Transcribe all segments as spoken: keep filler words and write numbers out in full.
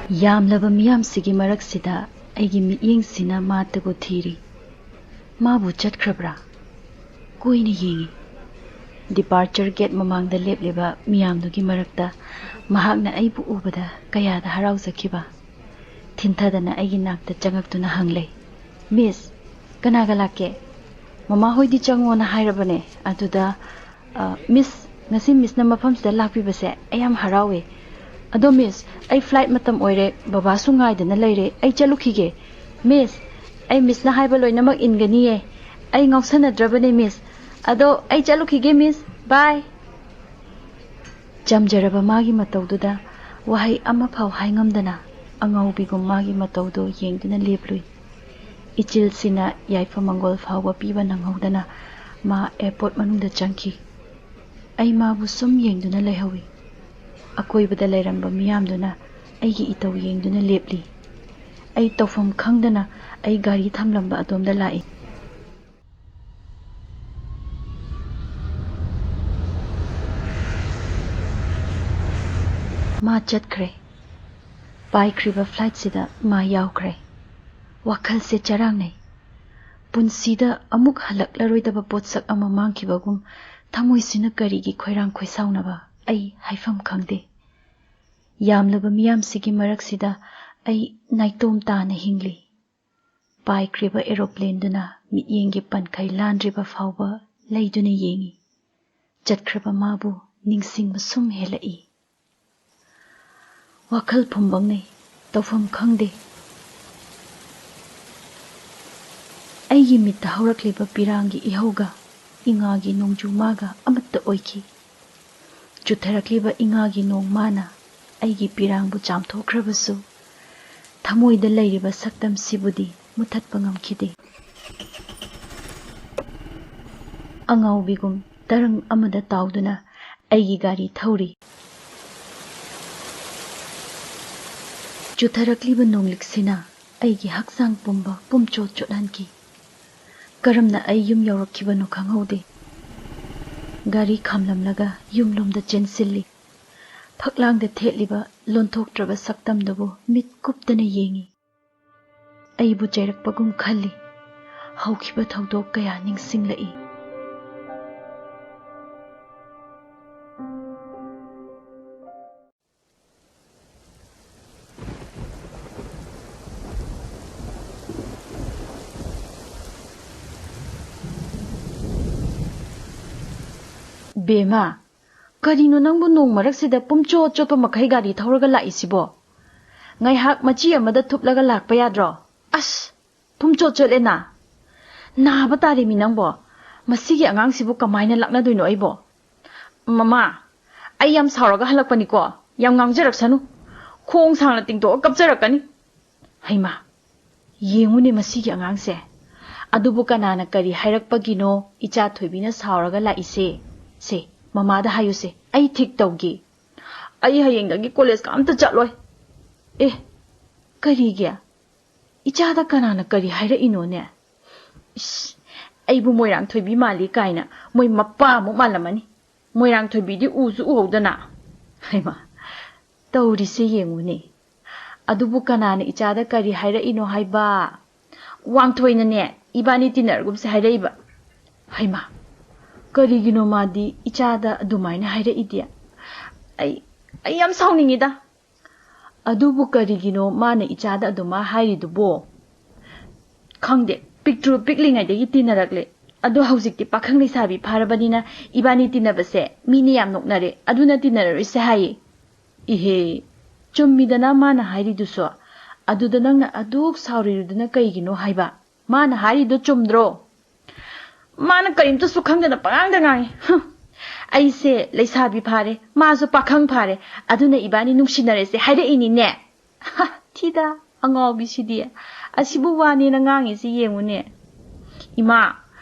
ꯌꯥꯝꯂꯕ ꯃꯤꯌꯥꯝꯁꯤꯒꯤ ꯃꯔꯛꯁꯤꯗ ꯑꯩꯒꯤ ꯃꯤꯠꯌꯦꯡꯁꯤꯅ ꯃꯥꯇꯕꯨ ꯊꯤꯔꯤ꯫ ꯃꯥꯕꯨ ꯆꯠꯈ꯭ꯔꯕ꯭ꯔꯥ? ꯀꯨꯏꯅ ꯌꯦꯡꯉꯤ꯫ ꯗꯤꯄꯥꯔꯆꯔ ꯒꯦꯠ ꯃꯃꯥꯡꯗ ꯂꯦꯞꯂꯤꯕ ꯃꯤꯌꯥꯝꯗꯨꯒꯤ ꯃꯔꯛꯇ ꯃꯍꯥꯛꯅ ꯑꯩꯕꯨ ꯎꯕꯗ ꯀꯌꯥꯗ ꯍꯔꯥꯎꯖꯈꯤꯕ꯫ ꯊꯤꯟꯊꯗꯅ ꯑꯩꯒꯤ ꯅꯥꯛꯇ ꯆꯪꯉꯛꯇꯨꯅ ꯍꯪꯂꯦ, "ꯃꯤꯁ, ꯀꯅꯥꯒ ꯂꯥꯛꯀꯦ?" "ꯃꯃꯥ ꯍꯣꯏꯗꯤ ꯆꯪꯉꯣꯅ ꯍꯥꯏꯔꯕꯅꯦ꯫ ꯑꯗꯨꯗ, ꯑ, ꯃꯤꯁ, ꯉꯁꯤ ꯃꯤꯁꯅ ꯃꯐꯝꯁꯤꯗ ꯂꯥꯛꯄꯤꯕꯁꯦ ꯑꯩ ꯌꯥꯝ ꯍꯔꯥꯎꯋꯦ꯫ ꯑꯗꯣ ꯃꯤꯁ, ꯑꯩ ꯐ꯭ꯂꯥꯏꯠ ꯃꯇꯝ ꯑꯣꯏꯔꯦ, ꯕꯕꯥꯁꯨ ꯉꯥꯏꯗꯅ ꯂꯩꯔꯦ, ꯑꯩ ꯆꯠꯂꯨꯈꯤꯒꯦ꯫ ꯃꯤꯁ, ꯑꯩ ꯃꯤꯁꯅ ꯍꯥꯏꯕ ꯂꯣꯏꯅꯃꯛ ꯏꯟꯒꯅꯤꯌꯦ꯫ ꯑꯩ ꯉꯥꯎꯁꯟꯅꯗ꯭ꯔꯕꯅꯦ ꯃꯤꯁ꯫ ꯑꯗꯣ ꯑꯩ ꯆꯠꯂꯨꯈꯤꯒꯦ ꯃꯤꯁ, ꯕꯥꯏ"꯫ ꯆꯝꯖꯔꯕ ꯃꯥꯒꯤ ꯃꯇꯧꯗꯨꯗ ꯋꯥꯍꯩ ꯑꯃꯐꯥꯎ ꯍꯥꯏꯉꯝꯗꯅ ꯑꯉꯥꯎꯕꯤꯒꯨꯝ ꯃꯥꯒꯤ ꯃꯇꯧꯗꯨ ꯌꯦꯡꯗꯨꯅ ꯂꯦꯞꯂꯨꯏ꯫ ꯏꯆꯤꯜꯁꯤꯅ ꯌꯥꯏꯐ ꯃꯪꯒꯣꯜ ꯐꯥꯎꯕ ꯄꯤꯕ ꯅꯪꯍꯧꯗꯅ ꯃꯥ ꯑꯦꯌꯔꯄꯣꯔꯠ ꯃꯅꯨꯡꯗ ꯆꯪꯈꯤ꯫ ꯑꯩ ꯃꯥꯕꯨ ꯁꯨꯝ ꯌꯦꯡꯗꯨꯅ ꯂꯩꯍꯧꯏ꯫ ꯑꯀꯣꯏꯕꯗ ꯂꯩꯔꯝꯕ ꯃꯤꯌꯥꯝꯗꯨꯅ ꯑꯩꯒꯤ ꯏꯇꯧ ꯌꯦꯡꯗꯨꯅ ꯂꯦꯞꯂꯤ꯫ ꯑꯩ ꯇꯧꯐꯝ ꯈꯪꯗꯅ ꯑꯩ ꯒꯥꯔꯤ ꯊꯝꯂꯝꯕ ꯑꯗꯣꯝꯗ ꯂꯥꯛꯏ꯫ ꯃꯥ ꯆꯠꯈ꯭ꯔꯦ꯫ ꯄꯥꯏꯈ꯭ꯔꯤꯕ ꯐ꯭ꯂꯥꯏꯠꯁꯤꯗ ꯃꯥ ꯌꯥꯎꯈ꯭ꯔꯦ꯫ ꯋꯥꯈꯜꯁꯦ ꯆꯔꯥꯡꯅꯩ꯫ ꯄꯨꯟꯁꯤꯗ ꯑꯃꯨꯛ ꯍꯜꯂꯛꯂꯔꯣꯏꯗꯕ ꯄꯣꯠꯁꯛ ꯑꯃ ꯃꯥꯡꯈꯤꯕꯒꯨꯝ ꯊꯃꯣꯏꯁꯤꯅ ꯀꯔꯤꯒꯤ ꯈꯣꯏꯔꯥꯡ ꯈꯣꯏꯁꯥꯎꯅꯕ ꯑꯩ ꯍꯥꯏꯐꯝ ꯈꯪꯗꯦ꯫ ꯌꯥꯝꯂꯕ ꯃꯤꯌꯥꯝꯁꯤꯒꯤ ꯃꯔꯛꯁꯤꯗ ꯑꯩ ꯅꯥꯏꯇꯣꯝ ꯇꯥꯅ ꯍꯤꯡꯂꯤ꯫ ꯄꯥꯏꯈ꯭ꯔꯤꯕ ꯑꯦꯔꯣꯄ꯭ꯂꯦꯟꯗꯨꯅ ꯃꯤꯠꯌꯦꯡꯒꯤ ꯄꯟꯈꯩ ꯂꯥꯟꯗ꯭ꯔꯤꯕ ꯐꯥꯎꯕ ꯂꯩꯗꯨꯅ ꯌꯦꯡꯏ꯫ ꯆꯠꯈ꯭ꯔꯕ ꯃꯥꯕꯨ ꯅꯤꯡꯁꯤꯡꯕ ꯁꯨꯝ ꯍꯦꯜꯂꯛꯏ꯫ ꯋꯥꯈꯜ ꯐꯨꯝꯕꯪꯅꯩ, ꯇꯧꯐꯝ ꯈꯪꯗꯦ꯫ ꯑꯩꯒꯤ ꯃꯤꯠꯇ ꯍꯧꯔꯛꯂꯤꯕ ꯄꯤꯔꯥꯡꯒꯤ ꯏꯍꯧꯒ ꯏꯉꯥꯒꯤ ꯅꯣꯡꯖꯨ ꯃꯥꯒ ꯑꯃꯠꯇ ꯑꯣꯏꯈꯤ꯫ ꯆꯨꯊꯔꯛꯂꯤꯕ ꯏꯉꯥꯒꯤ ꯅꯣꯡ ꯃꯥꯅ ꯑꯩꯒꯤ ꯄꯤꯔꯥꯡꯕꯨ ꯆꯥꯝꯊꯣꯛꯈ꯭ꯔꯕꯁꯨ, ꯊꯃꯣꯏꯗ ꯂꯩꯔꯤꯕ ꯁꯛꯇꯝꯁꯤꯕꯨꯗꯤ ꯃꯨꯊꯠꯄ ꯉꯝꯈꯤꯗꯦ꯫ ꯑꯉꯥꯎꯕꯤꯒꯨꯝ ꯇꯔꯪ ꯑꯃꯗ ꯇꯥꯎꯗꯨꯅ ꯑꯩꯒꯤ ꯒꯥꯔꯤ ꯊꯧꯔꯤ꯫ ꯆꯨꯊꯔꯛꯂꯤꯕ ꯅꯣꯡꯂꯤꯛꯁꯤꯅ ꯑꯩꯒꯤ ꯍꯛꯆꯥꯡ ꯄꯨꯝꯕ ꯄꯨꯝꯆꯣꯠ ꯆꯣꯠꯍꯟꯈꯤ꯫ ꯀꯔꯝꯅ ꯑꯩ ꯌꯨꯝ ꯌꯧꯔꯛꯈꯤꯕꯅꯣ ꯈꯪꯍꯧꯗꯦ꯫ ꯒꯥꯔꯤ ꯈꯥꯝꯂꯝꯂꯒ ꯌꯨꯝꯂꯣꯝꯗ ꯆꯦꯟꯁꯤꯜꯂꯤ꯫ ꯐꯛꯂꯥꯡꯗ ꯊꯦꯠꯂꯤꯕ ꯂꯣꯟꯊꯣꯛꯇ꯭ꯔꯕ ꯁꯛꯇꯝꯗꯨꯕꯨ ꯃꯤꯠ ꯀꯨꯞꯇꯅ ꯌꯦꯡꯏ꯫ ꯑꯩꯕꯨ ꯆꯩꯔꯛꯄꯒꯨꯝ ꯈꯜꯂꯤ꯫ ꯍꯧꯈꯤꯕ ꯊꯧꯗꯣꯛ ꯀꯌꯥ ꯅꯤꯡꯁꯤꯡꯂꯛꯏ꯫ ꯕꯦꯃꯥ, ꯀꯔꯤꯅꯣ ꯅꯪꯕꯨ ꯅꯣꯡ ꯃꯔꯛꯁꯤꯗ ꯄꯨꯝꯆꯣꯠ ꯆꯣꯠꯄ ꯃꯈꯩ ꯒꯥꯔꯤ ꯊꯧꯔꯒ ꯂꯥꯛꯏꯁꯤꯕꯣ? ꯉꯥꯏꯍꯥꯛ ꯃꯆꯤ ꯑꯃꯗ ꯊꯨꯞꯂꯒ ꯂꯥꯛꯄ ꯌꯥꯗ꯭ꯔꯣ? ꯑꯁ, ꯄꯨꯝꯆꯣꯠ ꯆꯣꯠꯂꯦꯅ꯫ ꯅꯥꯕ ꯇꯥꯔꯦꯃꯤ ꯅꯪꯕꯣ꯫ ꯃꯁꯤꯒꯤ ꯑꯉꯥꯡꯁꯤꯕꯨ ꯀꯃꯥꯏꯅ ꯂꯥꯛꯅꯗꯣꯏꯅꯣ ꯑꯩꯕꯣ? ꯃꯃꯥ, ꯑꯩ ꯌꯥꯝ ꯁꯥꯎꯔꯒ ꯍꯜꯂꯛꯄꯅꯤꯀꯣ꯫ ꯌꯥꯝ ꯉꯥꯡꯖꯔꯛꯁꯅꯨ꯫ ꯈꯣꯡ ꯁꯥꯡꯅ ꯇꯤꯡꯊꯣꯛꯑ ꯀꯞꯆꯔꯛꯀꯅꯤ꯫ ꯍꯩꯃꯥ, ꯌꯦꯡꯉꯨꯅꯦ ꯃꯁꯤꯒꯤ ꯑꯉꯥꯡꯁꯦ꯫ ꯑꯗꯨꯕꯨ ꯀꯅꯥꯅ ꯀꯔꯤ ꯍꯥꯏꯔꯛꯄꯒꯤꯅꯣ ꯏꯆꯥ ꯊꯣꯏꯕꯤꯅ ꯁꯥꯎꯔꯒ ꯂꯥꯛꯏꯁꯦ? ꯁꯦ, ꯃꯃꯥꯗ ꯍꯥꯏꯌꯨꯁꯦ, ꯑꯩ ꯊꯤꯛ ꯇꯧꯒꯦ꯫ ꯑꯩ ꯍꯌꯦꯡꯗꯒꯤ ꯀꯣꯂꯦꯖꯀ ꯑꯝꯇ ꯆꯠꯂꯣꯏ꯫ ꯑꯦ, ꯀꯔꯤꯒꯤ? ꯏꯆꯥꯗ ꯀꯅꯥꯅ ꯀꯔꯤ ꯍꯥꯏꯔꯛꯏꯅꯣꯅꯦ? ꯏꯁ, ꯑꯩꯕꯨ ꯃꯣꯏꯔꯥꯡ ꯊꯣꯏꯕꯤ ꯃꯥꯜꯂꯤ ꯀꯥꯏꯅ ꯃꯣꯏ ꯃꯄꯥꯃꯨꯛ ꯃꯥꯜꯂꯝꯃꯅꯤ꯫ ꯃꯣꯏꯔꯥꯡ ꯊꯣꯏꯕꯤꯗꯤ ꯎꯁꯨ ꯎꯍꯧꯗꯅ꯫ ꯍꯩꯃꯥ, ꯇꯧꯔꯤꯁꯦ ꯌꯦꯡꯉꯨꯅꯦ꯫ ꯑꯗꯨꯕꯨ ꯀꯅꯥꯅ ꯏꯆꯥꯗ ꯀꯔꯤ ꯍꯥꯏꯔꯛꯏꯅꯣ ꯍꯥꯏꯕ? ꯋꯥꯡꯊꯣꯏꯅꯅꯦ, ꯏꯕꯥꯅꯤ ꯇꯤꯟꯅꯔꯒꯨꯝꯁꯦ ꯍꯥꯏꯔꯛꯏꯕ꯫ ꯍꯩꯃꯥ, ꯀꯔꯤꯒꯤꯅꯣ ꯃꯥꯗꯤ ꯏꯆꯥꯗ ꯑꯗꯨꯃꯥꯏꯅ ꯍꯥꯏꯔꯛꯏꯗꯤ? ꯑꯩ, ꯑꯩ ꯌꯥꯝ ꯁꯥꯎꯅꯤꯡꯉꯤꯗ꯫ ꯑꯗꯨꯕꯨ ꯀꯔꯤꯒꯤꯅꯣ ꯃꯥꯅ ꯏꯆꯥꯗ ꯑꯗꯨꯃꯥꯏ ꯍꯥꯏꯔꯤꯗꯨꯕꯣ? ꯈꯪꯗꯦ, ꯄꯤꯛꯇ꯭ꯔꯨ ꯄꯤꯛꯂꯤꯉꯩꯗꯒꯤ ꯇꯤꯟꯅꯔꯛꯂꯦ꯫ ꯑꯗꯣ ꯍꯧꯖꯤꯛꯇꯤ ꯄꯥꯈꯪ ꯂꯩꯁꯥꯕꯤ ꯐꯥꯔꯕꯅꯤꯅ ꯏꯕꯥꯅꯤ ꯇꯤꯟꯅꯕꯁꯦ ꯃꯤꯅ ꯌꯥꯝ ꯅꯣꯛꯅꯔꯦ, ꯑꯗꯨꯅ ꯇꯤꯟꯅꯔꯔꯣꯏꯁꯦ ꯍꯥꯏꯌꯦ꯫ ꯏꯍꯦ, ꯆꯨꯝꯃꯤꯗꯅ ꯃꯥꯅ ꯍꯥꯏꯔꯤꯗꯨꯁꯨ꯫ ꯑꯗꯨꯗ ꯅꯪꯅ ꯑꯗꯨꯛ ꯁꯥꯎꯔꯤꯗꯨꯅ ꯀꯩꯒꯤꯅꯣ ꯍꯥꯏꯕ? ꯃꯥꯅ ꯍꯥꯏꯔꯤꯗꯣ ꯆꯨꯝꯗ꯭ꯔꯣ? ꯃꯥꯅ ꯀꯔꯤꯝꯇꯁꯨ ꯈꯪꯗꯅ ꯄꯉꯥꯡꯗ ꯉꯥꯡꯉꯤ꯫ ꯍꯨꯝ꯫ ꯑꯩꯁꯦ ꯂꯩꯁꯥꯕꯤ ꯐꯥꯔꯦ, ꯃꯥꯁꯨ ꯄꯥꯈꯪ ꯐꯥꯔꯦ, ꯑꯗꯨꯅ ꯏꯕꯥꯅꯤ ꯅꯨꯡꯁꯤꯅꯔꯁꯦ ꯍꯥꯏꯔꯛꯏꯅꯤꯅꯦ꯫ ꯍ, ꯊꯤꯗ, ꯑꯉꯥꯎꯕꯤꯁꯤꯗꯤ꯫ ꯑꯁꯤꯕꯨ ꯋꯥꯅꯦꯅ ꯉꯥꯡꯉꯤꯁꯤ ꯌꯦꯡꯉꯨꯅꯦ꯫ ꯏꯃꯥ,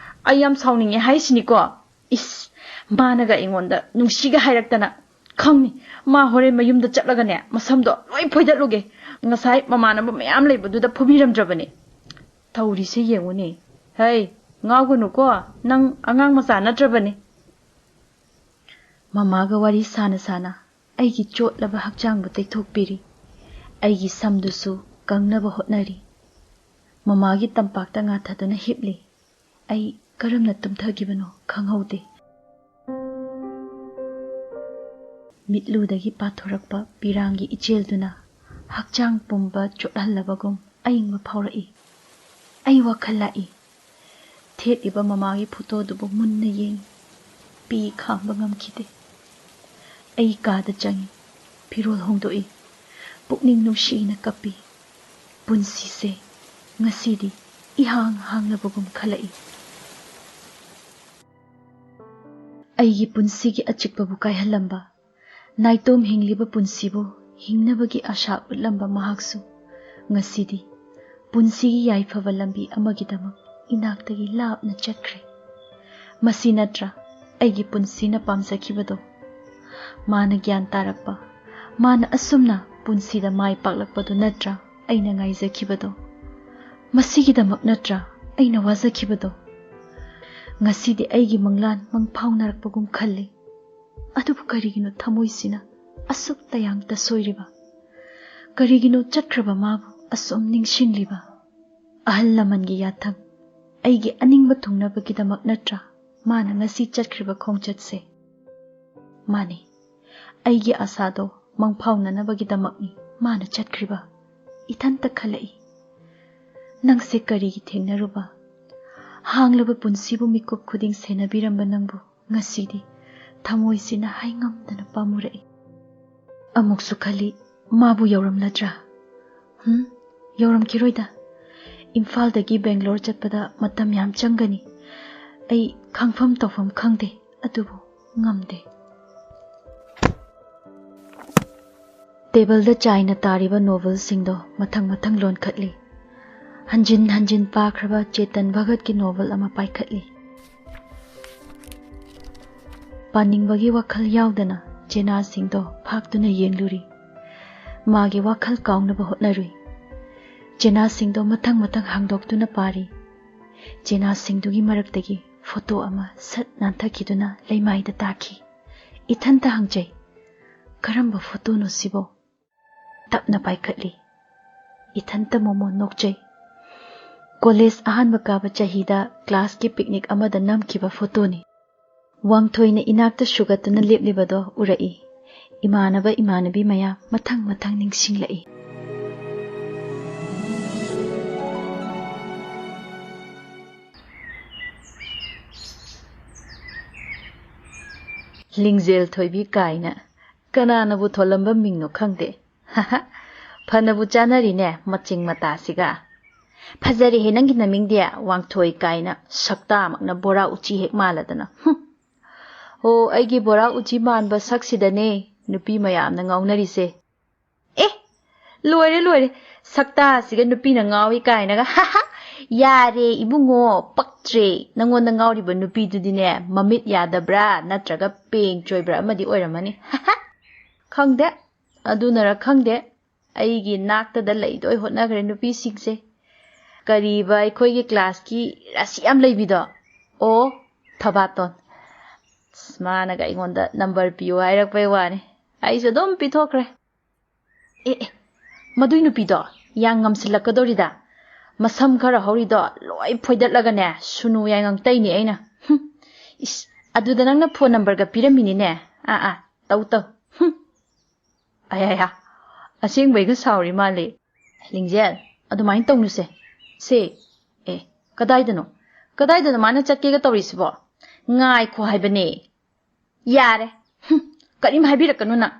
ꯑꯩ ꯌꯥꯝ ꯁꯥꯎꯅꯤꯡꯉꯦ ꯍꯥꯏꯁꯤꯅꯤꯀꯣ꯫ ꯏꯁ, ꯃꯥꯅꯒ ꯑꯩꯉꯣꯟꯗ ꯅꯨꯡꯁꯤꯒ ꯍꯥꯏꯔꯛꯇꯅ꯫ ꯈꯪꯅꯤ, ꯃꯥ ꯍꯣꯔꯦꯟ ꯃꯌꯨꯝꯗ ꯆꯠꯂꯒꯅꯦ, ꯃꯁꯝꯗꯣ ꯂꯣꯏ ꯐꯣꯏꯗꯠꯂꯨꯒꯦ꯫ ꯉꯁꯥꯏ ꯃꯃꯥꯟꯅꯕ ꯃꯌꯥꯝ ꯂꯩꯕꯗꯨꯗ ꯐꯨꯕꯤꯔꯝꯗ꯭ꯔꯕꯅꯦ꯫ ꯇꯧꯔꯤꯁꯦ ꯌꯦꯡꯉꯨꯅꯦ꯫ ꯍꯩ, ꯉꯥꯎꯒꯅꯨꯀꯣ, ꯅꯪ ꯑꯉꯥꯡ ꯃꯆꯥ ꯅꯠꯇ꯭ꯔꯕꯅꯦ꯫ ꯃꯃꯥꯒ ꯋꯥꯔꯤ ꯁꯥꯅ ꯁꯥꯅ ꯑꯩꯒꯤ ꯆꯣꯠꯂꯕ ꯍꯛꯆꯥꯡꯕꯨ ꯇꯩꯊꯣꯛꯄꯤꯔꯤ꯫ ꯑꯩꯒꯤ ꯁꯝꯗꯨꯁꯨ ꯀꯪꯅꯕ ꯍꯣꯠꯅꯔꯤ꯫ ꯃꯃꯥꯒꯤ ꯇꯝꯄꯥꯛꯇ ꯉꯥꯊꯗꯨꯅ ꯍꯤꯞꯂꯤ꯫ ꯑꯩ ꯀꯔꯝꯅ ꯇꯨꯝꯊꯈꯤꯕꯅꯣ ꯈꯪꯍꯧꯗꯦ꯫ ꯃꯤꯠꯂꯨꯗꯒꯤ ꯄꯥꯊꯣꯔꯛꯄ ꯄꯤꯔꯥꯡꯒꯤ ꯏꯆꯦꯜꯗꯨꯅ ꯍꯛꯆꯥꯡ ꯄꯨꯝꯕ ꯆꯣꯠꯍꯜꯂꯕꯒꯨꯝ ꯑꯏꯪꯕ ꯐꯥꯎꯔꯛꯏ꯫ ꯑꯩ ꯋꯥꯈꯜ ꯂꯥꯛꯏ꯫ ꯊꯦꯠꯂꯤꯕ ꯃꯃꯥꯒꯤ ꯐꯣꯇꯣꯗꯨꯕꯨ ꯃꯨꯟꯅ ꯌꯦꯡꯏ꯫ ꯄꯤ ꯈꯥꯡꯕ ꯉꯝꯈꯤꯗꯦ꯫ ꯑꯩ ꯀꯥꯗ ꯆꯪꯏ꯫ ꯐꯤꯔꯣꯜ ꯍꯣꯡꯗꯣꯛꯏ꯫ ꯄꯨꯛꯅꯤꯡ ꯅꯨꯡꯁꯤꯅ ꯀꯞꯄꯤ꯫ ꯄꯨꯟꯁꯤꯁꯦ ꯉꯁꯤꯗꯤ ꯏꯍꯥꯡ ꯍꯥꯡꯂꯕꯒꯨꯝ ꯈꯜꯂꯛꯏ꯫ ꯑꯩꯒꯤ ꯄꯨꯟꯁꯤꯒꯤ ꯑꯆꯤꯛꯄꯕꯨ ꯀꯥꯏꯍꯜꯂꯝꯕ, ꯅꯥꯏꯇꯣꯝ ꯍꯤꯡꯂꯤꯕ ꯄꯨꯟꯁꯤꯕꯨ ꯍꯤꯡꯅꯕꯒꯤ ꯑꯥꯁꯥ ꯎꯠꯂꯝꯕ ꯃꯍꯥꯛꯁꯨ ꯉꯁꯤꯗꯤ ꯄꯨꯟꯁꯤꯒꯤ ꯌꯥꯏꯐꯕ ꯂꯝꯕꯤ ꯑꯃꯒꯤꯗꯃꯛ ꯏꯅꯥꯛꯇꯒꯤ ꯂꯥꯞꯅ ꯆꯠꯈ꯭ꯔꯦ꯫ ꯃꯁꯤ ꯅꯠꯇ꯭ꯔꯥ ꯑꯩꯒꯤ ꯄꯨꯟꯁꯤꯅ ꯄꯥꯝꯖꯈꯤꯕꯗꯣ? ꯃꯥꯅ ꯒ꯭ꯌꯥꯟ ꯇꯥꯔꯛꯄ, ꯃꯥꯅ ꯑꯁꯨꯝꯅ ꯄꯨꯟꯁꯤꯗ ꯃꯥꯏ ꯄꯥꯛꯂꯛꯄꯗꯨ ꯅꯠꯇ꯭ꯔꯥ ꯑꯩꯅ ꯉꯥꯏꯖꯈꯤꯕꯗꯣ? ꯃꯁꯤꯒꯤꯗꯃꯛ ꯅꯠꯇ꯭ꯔꯥ ꯑꯩꯅ ꯋꯥꯖꯈꯤꯕꯗꯣ? ꯉꯁꯤꯗꯤ ꯑꯩꯒꯤ ꯃꯪꯂꯥꯟ ꯃꯪꯐꯥꯎꯅꯔꯛꯄꯒꯨꯝ ꯈꯜꯂꯤ꯫ ꯑꯗꯨꯕꯨ ꯀꯔꯤꯒꯤꯅꯣ ꯊꯃꯣꯏꯁꯤꯅ ꯑꯁꯨꯛ ꯇꯌꯥꯡ ꯇꯁꯣꯏꯔꯤꯕ? ꯀꯔꯤꯒꯤꯅꯣ ꯆꯠꯈ꯭ꯔꯕ ꯃꯥꯕꯨ ꯑꯁꯨꯝ ꯅꯤꯡꯁꯤꯡꯂꯤꯕ? ꯑꯍꯜ ꯂꯃꯟꯒꯤ ꯌꯥꯊꯪ, ꯑꯩꯒꯤ ꯑꯅꯤꯡꯕ ꯊꯨꯡꯅꯕꯒꯤꯗꯃꯛ ꯅꯠꯇ꯭ꯔꯥ ꯃꯥꯅ ꯉꯁꯤ ꯆꯠꯈ꯭ꯔꯤꯕ ꯈꯣꯡꯆꯠꯁꯦ? ꯃꯥꯅꯤ, ꯑꯩꯒꯤ ꯑꯥꯁꯥꯗꯣ ꯃꯪꯐꯥꯎꯅꯅꯕꯒꯤꯗꯃꯛꯅꯤ ꯃꯥꯅ ꯆꯠꯈ꯭ꯔꯤꯕ꯫ ꯏꯊꯟꯇ ꯈꯜꯂꯛꯏ, ꯅꯪꯁꯦ ꯀꯔꯤꯒꯤ ꯊꯦꯡꯅꯔꯨꯕ? ꯍꯥꯡꯂꯕ ꯄꯨꯟꯁꯤꯕꯨ ꯃꯤꯀꯨꯞ ꯈꯨꯗꯤꯡ ꯁꯦꯟꯅꯕꯤꯔꯝꯕ ꯅꯪꯕꯨ ꯉꯁꯤꯗꯤ ꯊꯃꯣꯏꯁꯤꯅ ꯍꯥꯏꯉꯝꯗꯅ ꯄꯥꯝꯃꯨꯔꯛꯏ꯫ ꯑꯃꯨꯛꯁꯨ ꯈꯜꯂꯤ, ꯃꯥꯕꯨ ꯌꯧꯔꯝꯂꯗ꯭ꯔꯥ? ꯍꯨꯝ? ꯌꯧꯔꯝꯈꯤꯔꯣꯏꯗ꯫ ꯏꯝꯐꯥꯜꯗꯒꯤ ꯕꯦꯡꯒ꯭ꯂꯣꯔ ꯆꯠꯄꯗ ꯃꯇꯝ ꯌꯥꯝ ꯆꯪꯒꯅꯤ꯫ ꯑꯩ ꯈꯪꯐꯝ ꯇꯧꯐꯝ ꯈꯪꯗꯦ, ꯑꯗꯨꯕꯨ ꯉꯝꯗꯦ꯫ ꯇꯦꯕꯜꯗ ꯆꯥꯏꯅ ꯇꯥꯔꯤꯕ ꯅꯣꯚꯦꯜꯁꯤꯡꯗꯣ ꯃꯊꯪ ꯃꯊꯪ ꯂꯣꯟꯈꯠꯂꯤ꯫ ꯍꯟꯖꯤꯟ ꯍꯟꯖꯤꯟ ꯄꯥꯈ꯭ꯔꯕ ꯆꯦꯇꯟ ꯚꯒꯠꯀꯤ ꯅꯣꯚꯦꯜ ꯑꯃ ꯄꯥꯏꯈꯠꯂꯤ꯫ ꯄꯥꯅꯤꯡꯕꯒꯤ ꯋꯥꯈꯜ ꯌꯥꯎꯗꯅ ꯆꯦꯅꯥꯁꯤꯡꯗꯣ ꯐꯥꯛꯇꯨꯅ ꯌꯦꯡꯂꯨꯔꯤ꯫ ꯃꯥꯒꯤ ꯋꯥꯈꯜ ꯀꯥꯎꯅꯕ ꯍꯣꯠꯅꯔꯨꯏ꯫ ꯆꯦꯅꯥꯁꯤꯡꯗꯣ ꯃꯊꯪ ꯃꯊꯪ ꯍꯥꯡꯗꯣꯛꯇꯨꯅ ꯄꯥꯔꯤ꯫ ꯆꯦꯅꯥꯁꯤꯡꯗꯨꯒꯤ ꯃꯔꯛꯇꯒꯤ ꯐꯣꯇꯣ ꯑꯃ ꯁꯠ ꯅꯥꯟꯊꯈꯤꯗꯨꯅ ꯂꯩꯃꯥꯏꯗ ꯇꯥꯈꯤ꯫ ꯏꯊꯟꯇ ꯍꯪꯖꯩ, ꯀꯔꯝꯕ ꯐꯣꯇꯣꯅꯣ ꯁꯤꯕꯣ? ꯇꯞꯅ ꯄꯥꯏꯈꯠꯂꯤ꯫ ꯏꯊꯟꯇ ꯃꯣꯃꯣꯟ ꯅꯣꯛꯆꯩ꯫ ꯀꯣꯂꯦꯖ ꯑꯍꯥꯟꯕ ꯀꯥꯕ ꯆꯍꯤꯗ ꯀ꯭ꯂꯥꯁꯀꯤ ꯄꯤꯛꯅꯤꯛ ꯑꯃꯗ ꯅꯝꯈꯤꯕ ꯐꯣꯇꯣꯅꯤ꯫ ꯋꯥꯡꯊꯣꯏꯅ ꯏꯅꯥꯛꯇ ꯁꯨꯒꯠꯇꯨꯅ ꯂꯦꯞꯂꯤꯕꯗꯣ ꯎꯔꯛꯏ꯫ ꯏꯃꯥꯟꯅꯕ ꯏꯃꯥꯟꯅꯕꯤ ꯃꯌꯥꯝ ꯃꯊꯪ ꯃꯊꯪ ꯅꯤꯡꯁꯤꯡꯂꯛꯏ꯫ ꯂꯤꯡꯖꯦꯜ ꯊꯣꯏꯕꯤ ꯀꯥꯏꯅ ꯀꯅꯥꯅꯕꯨ ꯊꯣꯜꯂꯝꯕ ꯃꯤꯡꯅꯣ ꯈꯪꯗꯦ꯫ ꯐꯅꯕꯨ ꯆꯥꯅꯔꯤꯅꯦ ꯃꯆꯤꯡ ꯃꯇꯥꯁꯤꯒ꯫ ꯐꯖꯔꯦꯍꯦ ꯅꯪꯒꯤ ꯅꯃꯤꯡꯗꯤ, ꯋꯥꯡꯊꯣꯏ ꯀꯥꯏꯅ ꯁꯛꯇꯥꯃꯛꯅ ꯕꯣꯔꯥ ꯎꯆꯤ ꯍꯦꯛ ꯃꯥꯜꯂꯗꯅ꯫ ꯍꯨꯝ꯫ ꯑꯣ, ꯑꯩꯒꯤ ꯕꯣꯔꯥ ꯎꯆꯤ ꯃꯥꯟꯕ ꯁꯛꯁꯤꯗꯅꯦ ꯅꯨꯄꯤ ꯃꯌꯥꯝꯅ ꯉꯥꯎꯅꯔꯤꯁꯦ꯫ ꯑꯦ, ꯂꯣꯏꯔꯦ, ꯂꯣꯏꯔꯦ꯫ ꯁꯛꯇꯥꯁꯤꯒ ꯅꯨꯄꯤꯅ ꯉꯥꯎꯏ ꯀꯥꯏꯅꯒ꯫ ꯍꯥ ꯍꯥ꯫ ꯌꯥꯔꯦ ꯏꯕꯨꯡꯉꯣ, ꯄꯛꯇ꯭ꯔꯦ꯫ ꯅꯪꯉꯣꯟꯗ ꯉꯥꯎꯔꯤꯕ ꯅꯨꯄꯤꯗꯨꯗꯤꯅꯦ ꯃꯃꯤꯠ ꯌꯥꯗꯕ꯭ꯔꯥ ꯅꯠꯇ꯭ꯔꯒ ꯄꯦꯡ ꯆꯣꯏꯕ꯭ꯔꯥ ꯑꯃꯗꯤ ꯑꯣꯏꯔꯝꯃꯅꯤ꯫ ꯍꯥ ꯍꯥ꯫ ꯈꯪꯗꯦ꯫ ꯑꯗꯨꯅꯔ ꯈꯪꯗꯦ, ꯑꯩꯒꯤ ꯅꯥꯛꯇꯗ ꯂꯩꯗꯣꯏ ꯍꯣꯠꯅꯈ꯭ꯔꯦ ꯅꯨꯄꯤꯁꯤꯡꯁꯦ꯫ ꯀꯔꯤꯕ ꯑꯩꯈꯣꯏꯒꯤ ꯀ꯭ꯂꯥꯁꯀꯤ ꯔꯥꯁꯤ ꯌꯥꯝ ꯂꯩꯕꯤꯗꯣ? ꯑꯣ, ꯊꯕꯥꯇꯣꯟ꯫ ꯑꯁ, ꯃꯥꯅꯒ ꯑꯩꯉꯣꯟꯗ ꯅꯝꯕꯔ ꯄꯤꯌꯨ ꯍꯥꯏꯔꯛꯄꯩ ꯋꯥꯅꯤ꯫ ꯑꯩꯁꯨ ꯑꯗꯨꯝ ꯄꯤꯊꯣꯛꯈ꯭ꯔꯦ꯫ ꯑꯦ, ꯑꯦ, ꯃꯗꯨꯏ ꯅꯨꯄꯤꯗꯣ ꯌꯥꯝ ꯉꯝꯁꯤꯜꯂꯛꯀꯗꯧꯔꯤꯗ꯫ ꯃꯁꯝ ꯈꯔ ꯍꯧꯔꯤꯗꯣ ꯂꯣꯏ ꯐꯣꯏꯗꯠꯂꯒꯅꯦ, ꯁꯨꯅꯨ ꯌꯥꯏꯉꯪ ꯇꯩꯅꯤ ꯑꯩꯅ꯫ ꯍꯨꯝ, ꯏꯁ, ꯑꯗꯨꯗ ꯅꯪꯅ ꯐꯣꯟ ꯅꯝꯕꯔꯒ ꯄꯤꯔꯝꯃꯤꯅꯤꯅꯦ꯫ ꯑꯥ, ꯑꯥ, ꯇꯧ, ꯇꯧ꯫ ꯍꯨꯝ꯫ ꯑꯌꯥꯌꯥ, ꯑꯁꯦꯡꯕꯩꯒ ꯁꯥꯎꯔꯤ ꯃꯥꯜꯂꯦ꯫ ꯂꯤꯡꯖꯦꯜ, ꯑꯗꯨꯃꯥꯏꯅ ꯇꯧꯅꯨꯁꯦ꯫ ꯁꯦ, ꯑꯦ, ꯀꯗꯥꯏꯗꯅꯣ? ꯀꯗꯥꯏꯗꯅꯣ ꯃꯥꯅ ꯆꯠꯀꯦꯒ ꯇꯧꯔꯤꯁꯤꯕꯣ? ꯉꯥꯏꯈꯣ ꯍꯥꯏꯕꯅꯦ꯫ ꯌꯥꯔꯦ꯫ ꯍꯨꯝ, ꯀꯔꯤꯝ ꯍꯥꯏꯕꯤꯔꯛꯀꯅꯨ ꯅꯪ꯫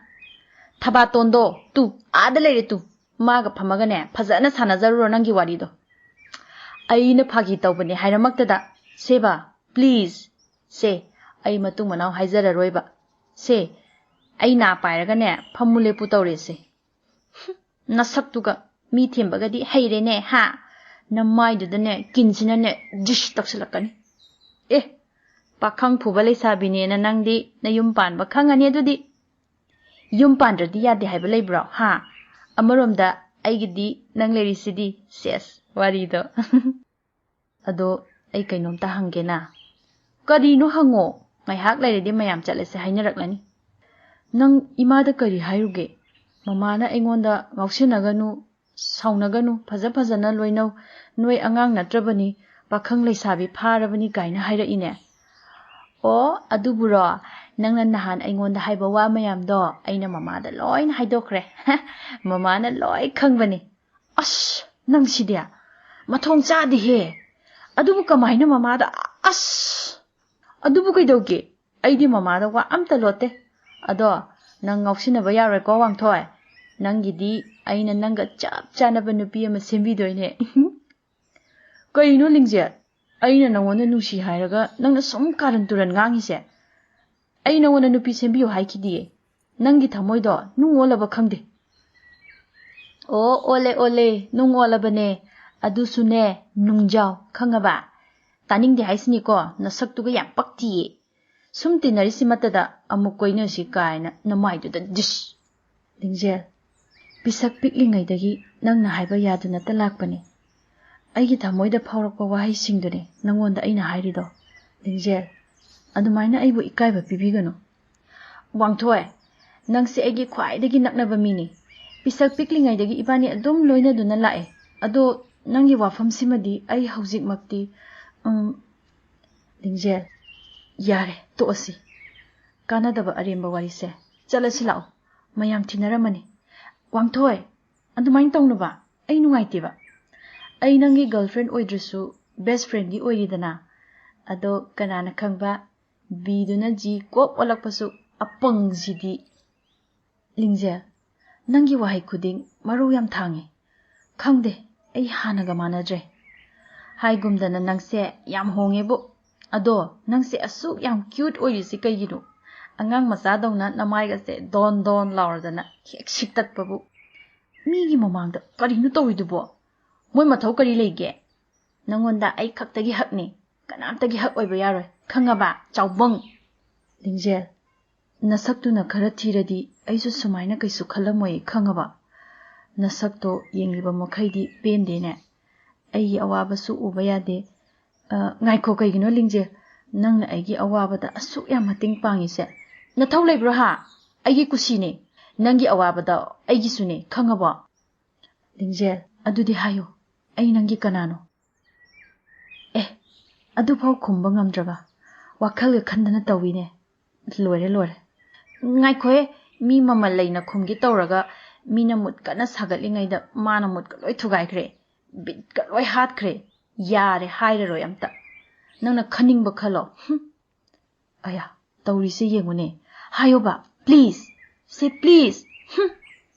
ꯊꯕꯥꯇꯣꯟꯗꯣ, ꯇꯨ, ꯑꯥꯗ ꯂꯩꯔꯦ ꯇꯨ꯫ ꯃꯥꯒ ꯐꯝꯃꯒꯅꯦ, ꯐꯖꯅ ꯁꯥꯟꯅꯖꯔꯨꯔꯣ ꯅꯪꯒꯤ ꯋꯥꯔꯤꯗꯣ꯫ ꯑꯩꯅ ꯐꯥꯒꯤ ꯇꯧꯕꯅꯦ ꯍꯥꯏꯔꯃꯛꯇꯗ꯫ ꯁꯦꯕꯥ, please꯫ ꯁꯦ, ꯑꯩ ꯃꯇꯨꯡ ꯃꯅꯥꯎ ꯍꯥꯏꯖꯔꯔꯣꯏꯕ꯫ ꯁꯦ, ꯑꯩ ꯅꯥ ꯄꯥꯏꯔꯒꯅꯦ, ꯐꯝꯃꯨ ꯂꯦꯞꯄꯨ ꯇꯧꯔꯦꯁꯦ꯫ ꯍꯨꯝ, ꯅꯁꯛꯇꯨꯒ ꯃꯤ ꯊꯦꯝꯕꯒꯗꯤ ꯍꯩꯔꯦꯅꯦ, ꯍꯥ? ꯅꯃꯥꯏꯗꯨꯗꯅꯦ, ꯀꯤꯟꯁꯤꯅꯅꯦ, ꯖꯤꯁ ꯇꯧꯁꯤꯜꯂꯛꯀꯅꯤ꯫ ꯑꯦ, ꯄꯥꯈꯪ ꯐꯨꯕ ꯂꯩꯁꯥꯕꯤꯅꯦꯅ ꯅꯪꯗꯤ ꯅꯌꯨꯝ ꯄꯥꯟꯕ ꯈꯪꯉꯅꯤ ꯑꯗꯨꯗꯤ꯫ ꯌꯨꯝ ꯄꯥꯟꯗ꯭ꯔꯗꯤ ꯌꯥꯗꯦ ꯍꯥꯏꯕ ꯂꯩꯕ꯭ꯔꯣ, ꯍꯥ? ꯑꯃꯔꯣꯝꯗ ꯑꯩꯒꯤꯗꯤ ꯅꯪ ꯂꯩꯔꯤꯁꯤꯗꯤ, ꯁꯦꯁ, ꯋꯥꯔꯤꯗꯣ꯫ ꯑꯗꯣ ꯑꯩ ꯀꯩꯅꯣꯝꯇ ꯍꯪꯒꯦꯅ꯫ ꯀꯔꯤꯅꯣ ꯍꯪꯉꯣ, ꯉꯥꯏꯍꯥꯛ ꯂꯩꯔꯗꯤ ꯃꯌꯥꯝ ꯆꯠꯂꯁꯦ ꯍꯥꯏꯅꯔꯛꯂꯅꯤ꯫ ꯅꯪ ꯏꯃꯥꯗ ꯀꯔꯤ ꯍꯥꯏꯔꯨꯒꯦ? ꯃꯃꯥꯅ ꯑꯩꯉꯣꯟꯗ "ꯉꯥꯎꯁꯤꯟꯅꯒꯅꯨ, ꯁꯥꯎꯅꯒꯅꯨ, ꯐꯖ ꯐꯖꯅ ꯂꯣꯏꯅꯧ, ꯅꯣꯏ ꯑꯉꯥꯡ ꯅꯠꯇ꯭ꯔꯕꯅꯤ, ꯄꯥꯈꯪ ꯂꯩꯁꯥꯕꯤ ꯐꯥꯔꯕꯅꯤ" ꯀꯥꯏꯅ ꯍꯥꯏꯔꯛꯏꯅꯦ꯫ "ꯑꯣ, ꯑꯗꯨꯕꯨꯔꯣ? ꯅꯪꯅ ꯅꯍꯥꯟ ꯑꯩꯉꯣꯟꯗ ꯍꯥꯏꯕ ꯋꯥ ꯃꯌꯥꯝꯗꯣ ꯑꯩꯅ ꯃꯃꯥꯗ ꯂꯣꯏꯅ ꯍꯥꯏꯗꯣꯛꯈ꯭ꯔꯦ꯫ ꯃꯃꯥꯅ ꯂꯣꯏ ꯈꯪꯕꯅꯤ꯫" "ꯑꯁ, ꯅꯪꯁꯤꯗꯤ ꯃꯊꯣꯡ ꯆꯥꯗꯦꯍꯦ꯫ ꯑꯗꯨꯕꯨ ꯀꯃꯥꯏꯅ ꯃꯃꯥꯗ? ꯑꯁ!" "ꯑꯗꯨꯕꯨ ꯀꯩꯗꯧꯒꯦ? ꯑꯩꯗꯤ ꯃꯃꯥꯗ ꯋꯥ ꯑꯝꯇ ꯂꯣꯠꯇꯦ꯫ ꯑꯗꯣ ꯅꯪ ꯉꯥꯎꯁꯤꯟꯅꯕ ꯌꯥꯔꯣꯏꯀꯣ, ꯋꯥꯡꯊꯣꯏ꯫ ꯅꯪꯒꯤꯗꯤ ꯑꯩꯅ ꯅꯪꯒ ꯆꯞ ꯆꯥꯅꯕ ꯅꯨꯄꯤ ꯑꯃ ꯁꯦꯝꯕꯤꯗꯣꯏꯅꯦ꯫" "ꯀꯩꯅꯣ ꯂꯤꯡꯖꯦꯜ? ꯑꯩꯅ ꯅꯪꯉꯣꯟꯗ ꯅꯨꯡꯁꯤ ꯍꯥꯏꯔꯒ ꯅꯪꯅ ꯁꯨꯝ ꯀꯥꯔꯟ ꯇꯨꯔꯟ ꯉꯥꯡꯉꯤꯁꯦ? ꯑꯩ ꯅꯪꯉꯣꯟꯗ ꯅꯨꯄꯤ ꯁꯦꯝꯕꯤꯌꯨ ꯍꯥꯏꯈꯤꯗꯤꯌꯦ꯫ ꯅꯪꯒꯤ ꯊꯃꯣꯏꯗꯣ ꯅꯨꯡ ꯑꯣꯜꯂꯕ ꯈꯪꯗꯦ꯫" "ꯑꯣ, ꯑꯣꯜꯂꯦ, ꯑꯣꯜꯂꯦ, ꯅꯨꯡ ꯑꯣꯜꯂꯕꯅꯦ꯫ ꯑꯗꯨꯁꯨꯅꯦ, ꯅꯨꯡꯖꯥꯎ, ꯈꯪꯉꯕ? ꯇꯥꯅꯤꯡꯗꯦ ꯍꯥꯏꯁꯤꯅꯤꯀꯣ, ꯅꯁꯛꯇꯨꯒ ꯌꯥꯝ ꯄꯛꯇꯤꯌꯦ꯫ ꯁꯨꯝ ꯇꯤꯟꯅꯔꯤꯁꯤꯃꯠꯇꯗ ꯑꯃꯨꯛ ꯀꯣꯏꯅꯁꯤ ꯀꯥꯏꯅ ꯅꯃꯥꯏꯗꯨꯗ ꯗꯤꯁ!" "ꯂꯤꯡꯖꯦꯜ, ꯄꯤꯁꯛ ꯄꯤꯛꯂꯤꯉꯩꯗꯒꯤ ꯅꯪꯅ ꯍꯥꯏꯕ ꯌꯥꯗꯅꯇ ꯂꯥꯛꯄꯅꯤ꯫ ꯑꯩꯒꯤ ꯊꯃꯣꯏꯗ ꯐꯥꯎꯔꯛꯄ ꯋꯥꯍꯩꯁꯤꯡꯗꯨꯅꯤ ꯅꯪꯉꯣꯟꯗ ꯑꯩꯅ ꯍꯥꯏꯔꯤꯗꯣ꯫ ꯂꯤꯡꯖꯦꯜ, ꯑꯗꯨꯃꯥꯏꯅ ꯑꯩꯕꯨ ꯏꯀꯥꯏꯕ ꯄꯤꯕꯤꯒꯅꯨ꯫" "ꯋꯥꯡꯊꯣꯏ, ꯅꯪꯁꯦ ꯑꯩꯒꯤ ꯈ꯭ꯋꯥꯏꯗꯒꯤ ꯅꯛꯅꯕ ꯃꯤꯅꯤ꯫ ꯄꯤꯁꯛ ꯄꯤꯛꯂꯤꯉꯩꯗꯒꯤ ꯏꯕꯥꯅꯤ ꯑꯗꯨꯝ ꯂꯣꯏꯅꯗꯨꯅ ꯂꯥꯛꯑꯦ꯫ ꯑꯗꯣ ꯅꯪꯒꯤ ꯋꯥꯐꯝꯁꯤꯃꯗꯤ ꯑꯩ ꯍꯧꯖꯤꯛꯃꯛꯇꯤ, ꯎꯝ," "ꯂꯤꯡꯖꯦꯜ, ꯌꯥꯔꯦ, ꯇꯣꯛꯑꯁꯤ꯫ ꯀꯥꯟꯅꯗꯕ ꯑꯔꯦꯝꯕ ꯋꯥꯔꯤꯁꯦ꯫ ꯆꯠꯂꯁꯤ ꯂꯥꯛꯑꯣ꯫ ꯃꯌꯥꯝ ꯊꯤꯅꯔꯝꯃꯅꯤ꯫" "ꯋꯥꯡꯊꯣꯏ, ꯑꯗꯨꯃꯥꯏꯅ ꯇꯧꯅꯨꯕ꯫ ꯑꯩ ꯅꯨꯡꯉꯥꯏꯇꯦꯕ꯫ ꯑꯩ ꯅꯪꯒꯤ girlfriend ꯑꯣꯏꯗ꯭ꯔꯁꯨ best friendꯗꯤ ꯑꯣꯏꯔꯤꯗꯅ꯫ ꯑꯗꯣ ꯀꯅꯥꯅ ꯈꯪꯕ, ꯕꯤꯗꯨꯅ ꯖꯤ ꯀꯣꯛ ꯑꯣꯜꯂꯛꯄꯁꯨ꯫ ꯑꯄꯪꯁꯤꯗꯤ꯫" "ꯂꯤꯡꯖꯦꯜ, ꯅꯪꯒꯤ ꯋꯥꯍꯩ ꯈꯨꯗꯤꯡ ꯃꯔꯧ ꯌꯥꯝ ꯊꯥꯡꯉꯤ꯫ ꯈꯪꯗꯦ, ꯑꯩ ꯍꯥꯟꯅꯒ ꯃꯥꯟꯅꯗ꯭ꯔꯦ꯫ ꯍꯥꯏꯒꯨꯝꯗꯅ ꯅꯪꯁꯦ ꯌꯥꯝ ꯍꯣꯡꯉꯦꯕꯨ꯫ ꯑꯗꯣ ꯅꯪꯁꯦ ꯑꯁꯨꯛ ꯌꯥꯝ cute ꯑꯣꯏꯔꯤꯁꯤ ꯀꯩꯒꯤꯅꯣ? ꯑꯉꯥꯡ ꯃꯆꯥꯗꯧꯅ ꯅꯃꯥꯏꯒꯁꯦ ꯗꯣꯟ ꯗꯣꯟ ꯂꯥꯎꯔꯗꯅ ꯍꯦꯛ ꯁꯤꯛꯇꯠꯄꯕꯨ꯫ ꯃꯤꯒꯤ ꯃꯃꯥꯡꯗ ꯀꯔꯤꯅꯣ ꯇꯧꯔꯤꯗꯨꯕꯣ? ꯃꯣꯏ ꯃꯊꯧ ꯀꯔꯤ ꯂꯩꯒꯦ? ꯅꯪꯉꯣꯟꯗ ꯑꯩ ꯈꯛꯇꯒꯤ ꯍꯛꯅꯤ, ꯀꯅꯥꯝꯇꯒꯤ ꯍꯛ ꯑꯣꯏꯕ ꯌꯥꯔꯣꯏ, ꯈꯪꯉꯕ, ꯆꯥꯎꯕꯪ?" "ꯂꯤꯡꯖꯦꯜ, ꯅꯁꯛꯇꯨꯅ ꯈꯔ ꯊꯤꯔꯗꯤ ꯑꯩꯁꯨ ꯁꯨꯃꯥꯏꯅ ꯀꯩꯁꯨ ꯈꯜꯂꯝꯃꯣꯏ, ꯈꯪꯉꯕ? ꯅꯁꯛꯇꯣ ꯌꯦꯡꯂꯤꯕ ꯃꯈꯩꯗꯤ ꯄꯦꯟꯗꯦꯅꯦ꯫ ꯑꯩꯒꯤ ꯑꯋꯥꯕꯁꯨ ꯎꯕ ꯌꯥꯗꯦ꯫" "ꯑ, ꯉꯥꯏꯈꯣ, ꯀꯩꯒꯤꯅꯣ ꯂꯤꯡꯖꯦꯜ? ꯅꯪꯅ ꯑꯩꯒꯤ ꯑꯋꯥꯕꯗ ꯑꯁꯨꯛ ꯌꯥꯝ ꯃꯇꯦꯡ ꯄꯥꯡꯉꯤꯁꯦ? ꯅꯊꯧ ꯂꯩꯕ꯭ꯔꯣ ꯍꯥ? ꯑꯩꯒꯤ ꯀꯨꯁꯤꯅꯦ꯫ ꯅꯪꯒꯤ ꯑꯋꯥꯕꯗ ꯑꯩꯒꯤꯁꯨꯅꯦ, ꯈꯪꯉꯕꯣ? ꯂꯤꯡꯖꯦꯜ, ꯑꯗꯨꯗꯤ ꯍꯥꯏꯌꯨ, ꯑꯩ ꯅꯪꯒꯤ ꯀꯅꯥꯅꯣ? ꯑꯦ, ꯑꯗꯨꯐꯥꯎ ꯈꯨꯝꯕ ꯉꯝꯗ꯭ꯔꯕ? ꯋꯥꯈꯜꯒ ꯈꯟꯗꯅ ꯇꯧꯏꯅꯦ꯫ ꯂꯣꯏꯔꯦ, ꯂꯣꯏꯔꯦ꯫ ꯉꯥꯏꯈꯣꯍꯦ, ꯃꯤ ꯃꯃꯜ ꯂꯩꯅ ꯈꯨꯝꯒꯦ ꯇꯧꯔꯒ ꯃꯤꯅ ꯃꯨꯠ ꯀꯟꯅ ꯁꯥꯒꯠꯂꯤꯉꯩꯗ ꯃꯥꯅ ꯃꯨꯠꯀ ꯂꯣꯏ ꯊꯨꯒꯥꯏꯈ꯭ꯔꯦ꯫ ꯕꯤꯠꯀ ꯂꯣꯏ ꯍꯥꯠꯈ꯭ꯔꯦ꯫ ꯌꯥꯔꯦ, ꯍꯥꯏꯔꯔꯣꯏ ꯑꯝꯇ꯫ ꯅꯪꯅ ꯈꯟꯅꯤꯡꯕ ꯈꯜꯂꯣ꯫ ꯍꯨꯝ꯫ ꯑꯌꯥ, ꯇꯧꯔꯤꯁꯦ ꯌꯦꯡꯉꯨꯅꯦ꯫ ꯍꯥꯏꯌꯣꯕ, please꯫ Say please꯫ ꯍꯨꯝ꯫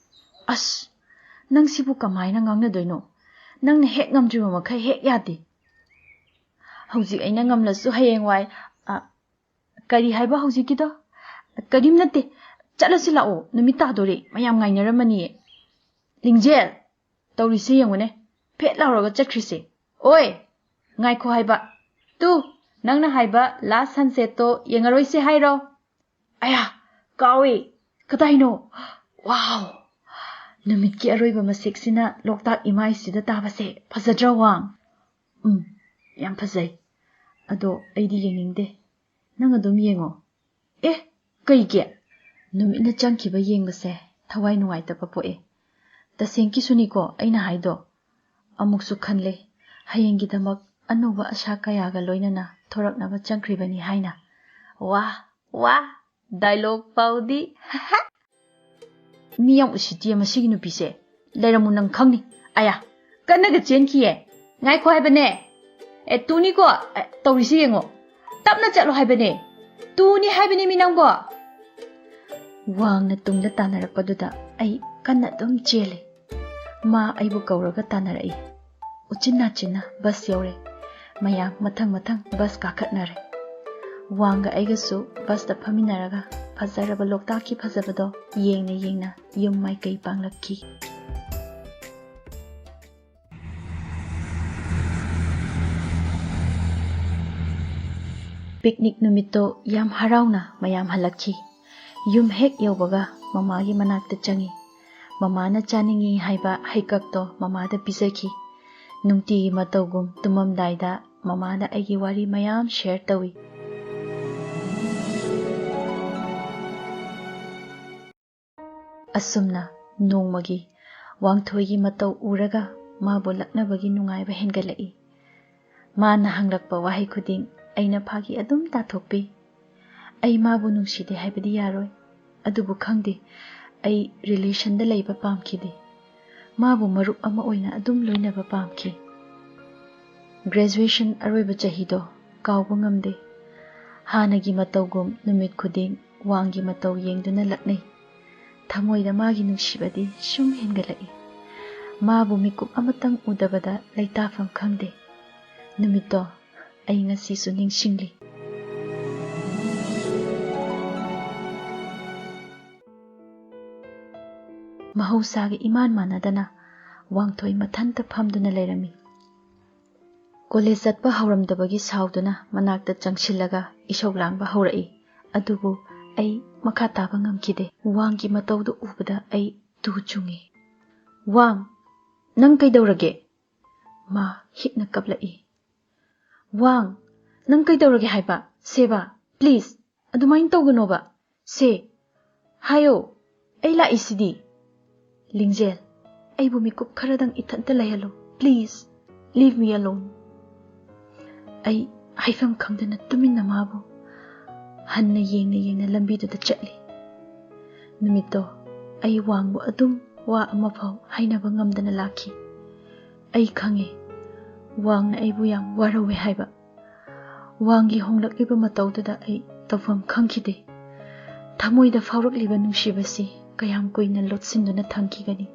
ꯑꯁ, ꯅꯪꯁꯤꯕꯨ ꯀꯃꯥꯏꯅ ꯉꯥꯡꯅꯗꯣꯏꯅꯣ? ꯅꯪꯅ ꯍꯦꯛ ꯉꯝꯗ꯭ꯔꯤꯕ ꯃꯈꯩ ꯍꯦꯛ ꯌꯥꯗꯦ꯫ ꯍꯧꯖꯤꯛ ꯑꯩꯅ ꯉꯝꯂꯁꯨ ꯍꯌꯦꯡꯋꯥꯏ, ꯑ, ꯀꯔꯤ ꯍꯥꯏꯕ ꯍꯧꯖꯤꯛꯀꯤꯗꯣ? ꯀꯔꯤꯝ ꯅꯠꯇꯦ꯫ ꯆꯠꯂꯁꯤ ꯂꯥꯛꯑꯣ, ꯅꯨꯃꯤꯠ ꯇꯥꯗꯣꯔꯦ, ꯃꯌꯥꯝ ꯉꯥꯏꯅꯔꯝꯃꯅꯤꯌꯦ꯫ ꯂꯤꯡꯖꯦꯜ, ꯇꯧꯔꯤꯁꯦ ꯌꯦꯡꯉꯨꯅꯦ, ꯐꯦꯠ ꯂꯥꯎꯔꯒ ꯆꯠꯈ꯭ꯔꯤꯁꯦ꯫ ꯑꯣꯏ, ꯉꯥꯏꯈꯣ ꯍꯥꯏꯕ꯫ ꯇꯨ, ꯅꯪꯅ ꯍꯥꯏꯕ last sunsetꯇꯣ ꯌꯦꯡꯉꯔꯣꯏꯁꯦ ꯍꯥꯏꯔꯣ? ꯑꯌꯥ, ꯀꯥꯎꯏ꯫ ꯀꯗꯥꯏꯅꯣ? ꯋꯥꯎ! ꯅꯨꯃꯤꯠꯀꯤ ꯑꯔꯣꯏꯕ ꯃꯁꯦꯛꯁꯤꯅ ꯂꯣꯛꯇꯥꯛ ꯏꯃꯥꯏꯁꯤꯗ ꯇꯥꯕꯁꯦ ꯐꯖꯗ꯭ꯔꯥ, ꯋꯥꯡ? ꯎꯝ, ꯌꯥꯝ ꯐꯖꯩ꯫ ꯑꯗꯣ ꯑꯩꯗꯤ ꯌꯦꯡꯅꯤꯡꯗꯦ꯫ ꯅꯪ ꯑꯗꯨꯝ ꯌꯦꯡꯉꯣ꯫ ꯑꯦ, ꯀꯩꯒꯤ? ꯅꯨꯃꯤꯠꯅ ꯆꯪꯈꯤꯕ ꯌꯦꯡꯕꯁꯦ ꯊꯋꯥꯏ ꯅꯨꯡꯉꯥꯏꯇꯕ ꯄꯣꯛꯑꯦ꯫ ꯇꯁꯦꯡꯀꯤꯁꯨꯅꯤꯀꯣ ꯑꯩꯅ ꯍꯥꯏꯗꯣ꯫ ꯑꯃꯨꯛꯁꯨ ꯈꯜꯂꯦ, ꯍꯌꯦꯡꯒꯤꯗꯃꯛ ꯑꯅꯧꯕ ꯑꯁꯥ ꯀꯌꯥꯒ ꯂꯣꯏꯅꯅ ꯊꯣꯔꯛꯅꯕ ꯆꯪꯈ꯭ꯔꯤꯕꯅꯤ ꯍꯥꯏꯅ꯫ ꯋꯥ, ꯋꯥ, dialogue ꯐꯥꯎꯗꯤ꯫ ꯃꯤ ꯌꯥꯝ ꯎꯁꯤꯠꯇꯤꯌꯦ ꯃꯁꯤꯒꯤ ꯅꯨꯄꯤꯁꯦ꯫ ꯂꯩꯔꯝꯃꯨ, ꯅꯪ ꯈꯪꯅꯤ꯫ ꯑꯌꯥ, ꯀꯟꯅꯒ ꯆꯦꯟꯈꯤꯌꯦ꯫ ꯉꯥꯏꯈꯣ ꯍꯥꯏꯕꯅꯦ꯫ ꯑꯦ, ꯇꯨꯅꯤꯀꯣ꯫ ꯑꯦ, ꯇꯧꯔꯤꯁꯤ ꯌꯦꯡꯉꯣ꯫ ꯇꯞꯅ ꯆꯠꯂꯣ ꯍꯥꯏꯕꯅꯦ꯫ ꯇꯨꯅꯤ ꯍꯥꯏꯕꯅꯦ ꯃꯤ ꯅꯪꯕꯣ꯫ ꯋꯥꯡꯅ ꯇꯨꯡꯗ ꯇꯥꯟꯅꯔꯛꯄꯗꯨꯗ ꯑꯩ ꯀꯟꯅ ꯑꯗꯨꯝ ꯆꯦꯜꯂꯤ꯫ ꯃꯥ ꯑꯩꯕꯨ ꯀꯧꯔꯒ ꯇꯥꯟꯅꯔꯛꯏ꯫ ꯎꯆꯤꯟ ꯅꯥꯆꯤꯟꯅ ꯕꯁ ꯌꯧꯔꯦ꯫ ꯃꯌꯥꯝ ꯃꯊꯪ ꯃꯊꯪ ꯕꯁ ꯀꯥꯈꯠꯅꯔꯦ꯫ ꯋꯥꯡꯒ ꯑꯩꯒꯁꯨ ꯕꯁꯇ ꯐꯝꯃꯤꯟꯅꯔꯒ ꯐꯖꯔꯕ ꯂꯣꯛꯇꯥꯛꯀꯤ ꯐꯖꯕꯗꯣ ꯌꯦꯡꯅ ꯌꯦꯡꯅ ꯌꯨꯝ ꯃꯥꯏꯀꯩ ꯄꯥꯡꯂꯛꯈꯤ꯫ ꯄꯤꯛꯅꯤꯛ ꯅꯨꯃꯤꯠꯇꯣ ꯌꯥꯝ ꯍꯔꯥꯎꯅ ꯃꯌꯥꯝ ꯍꯜꯂꯛꯈꯤ꯫ ꯌꯨꯝ ꯍꯦꯛ ꯌꯧꯕꯒ ꯃꯃꯥꯒꯤ ꯃꯅꯥꯛꯇ ꯆꯪꯉꯤ꯫ ꯃꯃꯥꯅ ꯆꯥꯅꯤꯡꯉꯤ ꯍꯥꯏꯕ ꯍꯩꯀꯛꯇꯣ ꯃꯃꯥꯗ ꯄꯤꯖꯈꯤ꯫ ꯅꯨꯡꯇꯤꯒꯤ ꯃꯇꯧꯒꯨꯝ ꯇꯨꯝꯃꯝꯗꯥꯏꯗ ꯃꯃꯥꯗ ꯑꯩꯒꯤ ꯋꯥꯔꯤ ꯃꯌꯥꯝ share ꯇꯧꯏ꯫ ꯑꯁꯨꯝꯅ ꯅꯣꯡꯃꯒꯤ ꯋꯥꯡꯊꯣꯏꯒꯤ ꯃꯇꯧ ꯎꯔꯒ ꯃꯥꯕꯨ ꯂꯛꯅꯕꯒꯤ ꯅꯨꯡꯉꯥꯏꯕ ꯍꯦꯟꯒꯠꯂꯛꯏ꯫ ꯃꯥꯅ ꯍꯪꯂꯛꯄ ꯋꯥꯍꯩ ꯈꯨꯗꯤꯡ ꯑꯩꯅ ꯐꯥꯒꯤ ꯑꯗꯨꯝ ꯇꯥꯊꯣꯛꯄꯤ꯫ ꯑꯩ ꯃꯥꯕꯨ ꯅꯨꯡꯁꯤꯗꯦ ꯍꯥꯏꯕꯗꯤ ꯌꯥꯔꯣꯏ, ꯑꯗꯨꯕꯨ ꯈꯪꯗꯦ, ꯑꯩ ꯔꯤꯂꯦꯁꯟꯗ ꯂꯩꯕ ꯄꯥꯝꯈꯤꯗꯦ꯫ ꯃꯥꯕꯨ ꯃꯔꯨꯞ ꯑꯃ ꯑꯣꯏꯅ ꯑꯗꯨꯝ ꯂꯣꯏꯅꯕ ꯄꯥꯝꯈꯤ꯫ ꯒ꯭ꯔꯦꯖꯨꯑꯦꯁꯟ ꯑꯔꯣꯏꯕ ꯆꯍꯤꯗꯣ ꯀꯥꯎꯕ ꯉꯝꯗꯦ꯫ ꯍꯥꯟꯅꯒꯤ ꯃꯇꯧꯒꯨꯝ ꯅꯨꯃꯤꯠ ꯈꯨꯗꯤꯡ ꯋꯥꯡꯒꯤ ꯃꯇꯧ ꯌꯦꯡꯗꯨꯅ ꯂꯛꯅꯩ꯫ ꯊꯃꯣꯏꯗ ꯃꯥꯒꯤ ꯅꯨꯡꯁꯤꯕꯗꯤ ꯁꯨꯝ ꯍꯦꯟꯒꯠꯂꯛꯏ꯫ ꯃꯥꯕꯨ ꯃꯤꯀꯨꯞ ꯑꯃꯇꯪ ꯎꯗꯕꯗ ꯂꯩꯇꯥꯐꯝ ꯈꯪꯗꯦ꯫ ꯅꯨꯃꯤꯠꯇꯣ ꯑꯩ ꯉꯁꯤꯁꯨ ꯅꯤꯡꯁꯤꯡꯂꯤ꯫ ꯃꯍꯧꯁꯥꯒ ꯏꯃꯥꯟ ꯃꯥꯟꯅꯗꯅ ꯋꯥꯡꯊꯣꯏ ꯃꯊꯟꯇ ꯐꯝꯗꯨꯅ ꯂꯩꯔꯝꯃꯤ꯫ ꯀꯣꯂꯦꯖ ꯆꯠꯄ ꯍꯧꯔꯝꯗꯕꯒꯤ ꯁꯥꯎꯗꯨꯅ ꯃꯅꯥꯛꯇ ꯆꯪꯁꯤꯜꯂꯒ ꯏꯁꯧ ꯂꯥꯡꯕ ꯍꯧꯔꯛꯏ꯫ ꯑꯗꯨꯕꯨ ꯑꯩ ꯃꯈꯥ ꯇꯥꯕ ꯉꯝꯈꯤꯗꯦ꯫ ꯋꯥꯡꯒꯤ ꯃꯇꯧꯗꯨ ꯎꯕꯗ ꯑꯩ ꯇꯨ ꯆꯨꯡꯉꯤ꯫ "ꯋꯥꯡ, ꯅꯪ ꯀꯩꯗꯧꯔꯒꯦ?" ꯃꯥ ꯍꯤꯛꯅ ꯀꯞꯂꯛꯏ꯫ "ꯋꯥꯡ, ꯅꯪ ꯀꯩꯗꯧꯔꯒꯦ ꯍꯥꯏꯕ? ꯁꯦꯕꯥ, ꯄ꯭ꯂꯤꯖ, ꯑꯗꯨꯃꯥꯏꯅ ꯇꯧꯒꯅꯣꯕ꯫ ꯁꯦ, ꯍꯥꯏꯌꯣ, ꯑꯩ ꯂꯥꯛꯏꯁꯤꯗꯤ꯫" "ꯂꯤꯡꯖꯦꯜ, ꯑꯩꯕꯨ ꯃꯤꯀꯨꯞ ꯈꯔꯗꯪ ꯏꯊꯟꯇ ꯂꯩꯍꯜꯂꯣ꯫ Please, leave me alone." ꯑꯩ ꯍꯥꯏꯐꯝ ꯈꯪꯗꯅ ꯇꯨꯃꯤꯟꯅ ꯃꯥꯕꯨ ꯍꯟꯅ ꯌꯦꯡꯅ ꯌꯦꯡꯅ ꯂꯝꯕꯤꯗꯨꯗ ꯆꯠꯂꯤ꯫ ꯅꯨꯃꯤꯠꯇꯣ ꯑꯩ ꯋꯥꯡꯕꯨ ꯑꯗꯨꯝ ꯋꯥ ꯑꯃꯐꯥꯎ ꯍꯥꯏꯅꯕ ꯉꯝꯗꯅ ꯂꯥꯛꯈꯤ꯫ ꯑꯩ ꯈꯪꯉꯤ, ꯋꯥꯡꯅ ꯑꯩꯕꯨ ꯌꯥꯝ ꯋꯥꯔꯧꯋꯦ ꯍꯥꯏꯕ꯫ ꯋꯥꯡꯒꯤ ꯍꯣꯡꯂꯛꯂꯤꯕ ꯃꯇꯧꯗꯨꯗ ꯑꯩ ꯇꯧꯐꯝ ꯈꯪꯈꯤꯗꯦ꯫ ꯊꯃꯣꯏꯗ ꯐꯥꯎꯔꯛꯂꯤꯕ ꯅꯨꯡꯁꯤꯕꯁꯤ ꯀꯌꯥꯝ ꯀꯨꯏꯅ ꯂꯣꯠꯁꯤꯟꯗꯨꯅ ꯊꯝꯈꯤꯒꯅꯤ?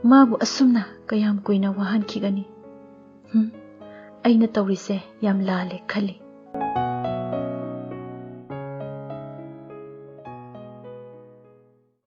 ꯃꯥꯕꯨ ꯑꯁꯨꯝꯅ ꯀꯌꯥꯝ ꯀꯨꯏꯅ ꯋꯥꯍꯟꯈꯤꯒꯅꯤ? ꯍꯨꯝ, ꯑꯩꯅ ꯇꯧꯔꯤꯁꯦ ꯌꯥꯝ ꯂꯥꯜꯂꯦ ꯈꯜꯂꯤ꯫